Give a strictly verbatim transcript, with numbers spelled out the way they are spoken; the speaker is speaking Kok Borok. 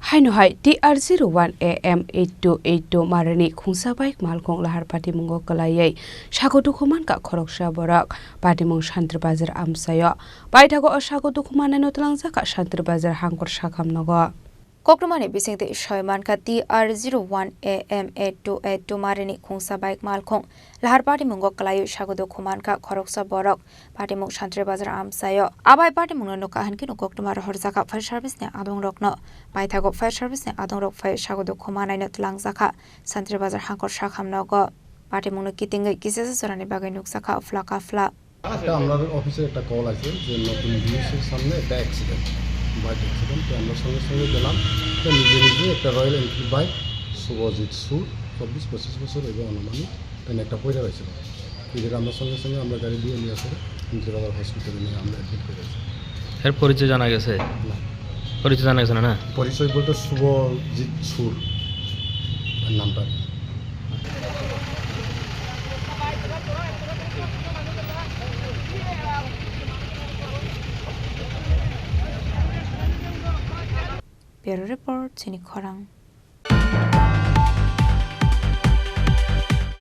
Haino hai T R zero one A M eight two eight two marini khungsa bike malkhung lahar patimungo kwlaiwi sago dukhu mankha khoroksa borok. Patimung Santri Bazar amchaio. Paithago o sago dukhu mannaino twlangjakha Santri Bazar hangkor sakham nogo. Koktwmani bisingtwi soi mankha T R zero one A M eight two eight two marini khungsa bike malkhung lahar patimungo kwlaiwi sago dukhu mankha khoroksa borok. Patimung Santri Bazar amchaio. Abai patimungno nukha hinkhe no koktwma rohorjakha fire service ni adongrokno. Paithago fire service ni adongrok phai sago dukhu manaino twlangjakha Santri Bazar hangkor sakham nogo. Patimungno kitingwi kisasa jorani bagwi nukjakha phla ka phla. একটা আমরা অফিসের একটা কল আছে যে নতুন বিএসের সামনে একটা অ্যাক্সিডেন্ট, বাইক অ্যাক্সিডেন্ট। তো আমরা সঙ্গে সঙ্গে গেলাম। তো নিজে নিজে একটা রয়্যাল এনফিল্ড বাইক, শুভজিৎ সুর, চব্বিশ পঁচিশ বছর এবং আনুমানিক, তাই একটা পড়ে রয়েছিল। তো যেটা আমরা সঙ্গে সঙ্গে আমরা গাড়ি দিয়ে নিয়ে আসলে ইন্দিরা বাজার হসপিটালে নিয়ে আমরা অ্যাডমিট করে আছি। এর পরিচয় জানা গেছে? না। পরিচয় জানা গেছে না, না? পরিচয় বলতে শুভজিৎ সুর, তার নামটা আর কি। Bureau Report, Chini Khorang.